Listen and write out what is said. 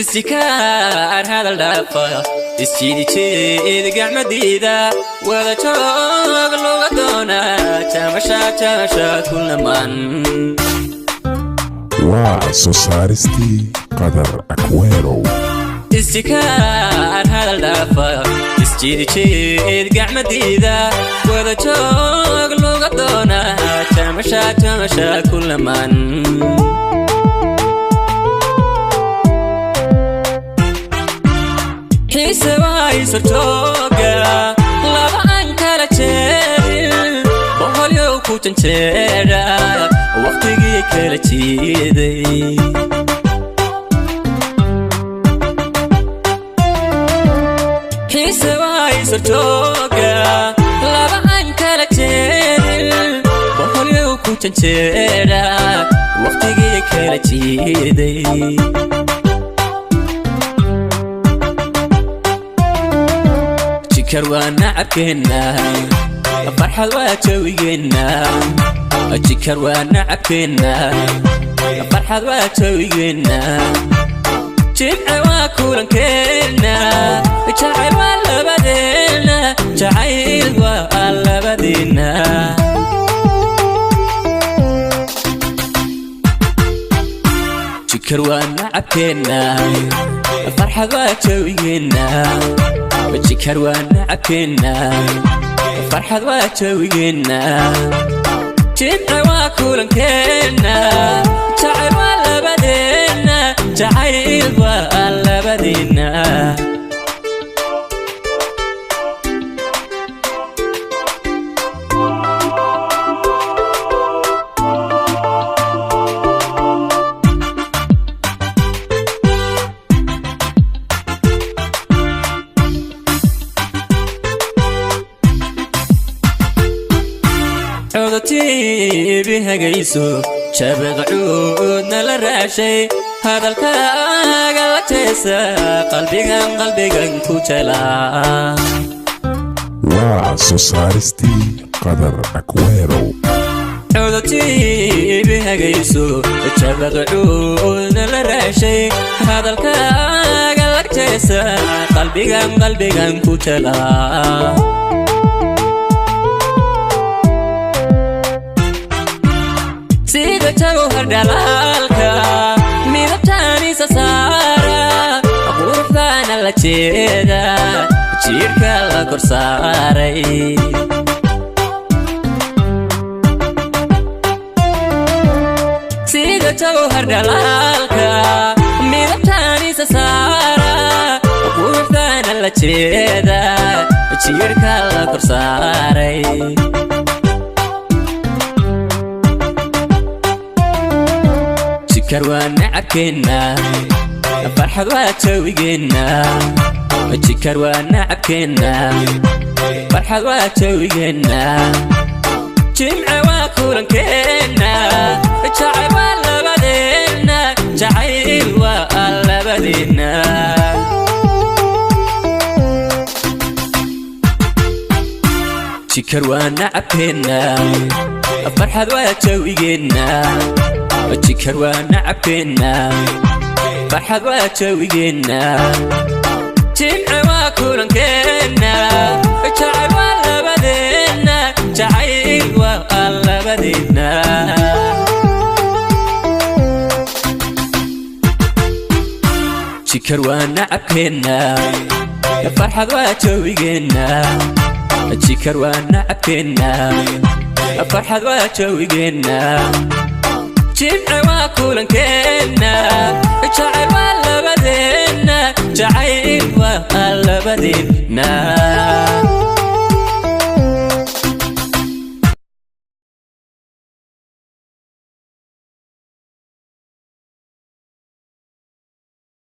Isjikaar hadal dhaafa, isjiidijeed gacmadiida, wada joog luga doonaa, jaamasha jaamasha kulaman. Waa soo saaristii Qadar Akwerow. Isjikaar hadal dhaafa, isjiidijeed gacmadiida, wada joog luga doonaa, jaamasha jaamasha kulaman. Xiise waysartooga laba aan kala jeedin, boqolyow ku janjeedha, wakhtigii kala jiiday. Xiise waysartooga laba aan kala jeedin, boqolyow ku janjeedha, wakhtigii kala jiiday. Jikar waa nacabkeenna, farxad waa jawigeenna. Jikar waa nacabkeenna, farxad waa jawigeenna. Jimce waa kulankeenna, jacayl waa labadeenna, jacayl waa labadeenna. Jikar waa nacabkeenna, farxad waa jawigeenna. Jikar waa nacabkeenna, farxad waa jawigeenna. Jimce waa kulankeenna, jacayl waa labadeenna, jacayl waa labadeenna. Codotiibi hagayso, jabaqcuudna la raashay, hadalkaaga la jeesa, qalbigan qalbigan ku jelaa. Waa soo saaristii Qadar Akwerow. Codotiibi hagayso, jabaqcuudna la raashay, hadalkaaga la jeesa, qalbigan qalbigan ku jelaa. Sida jawhar dhalaalka midabtaanisa saara, quruxdaana la jeeda, jiirhka la kor saaray. Sida jawhar dhalaalka midabtaanisa saara, quruxdaana la jeeda, jiirhka la kor saaray. Jikar waa nacabkeenna, farxad waa jawigeenna. Jikar waa nacabkeenna, farxad waa jawigeenna. Jimce waa kulankeenna, jacayl waa labadeenna, jacayl waa labadeenna. Jikar waa nacabkeenna, farxad waa jawigeenna. Jikar waa nacabkeenna, farxad waa jawigeenna. Jimce waa kulankeenna, jacayl waa labadeenna, jacayl waa labadeenna. Jikar waa nacabkeenna, farxad waa jawigeenna. Jikar waa nacabkeenna, farxad waa jawigeenna. Jimce waa kulankeenna, jacayl waa labadeenna, jacayl waa labadeenna.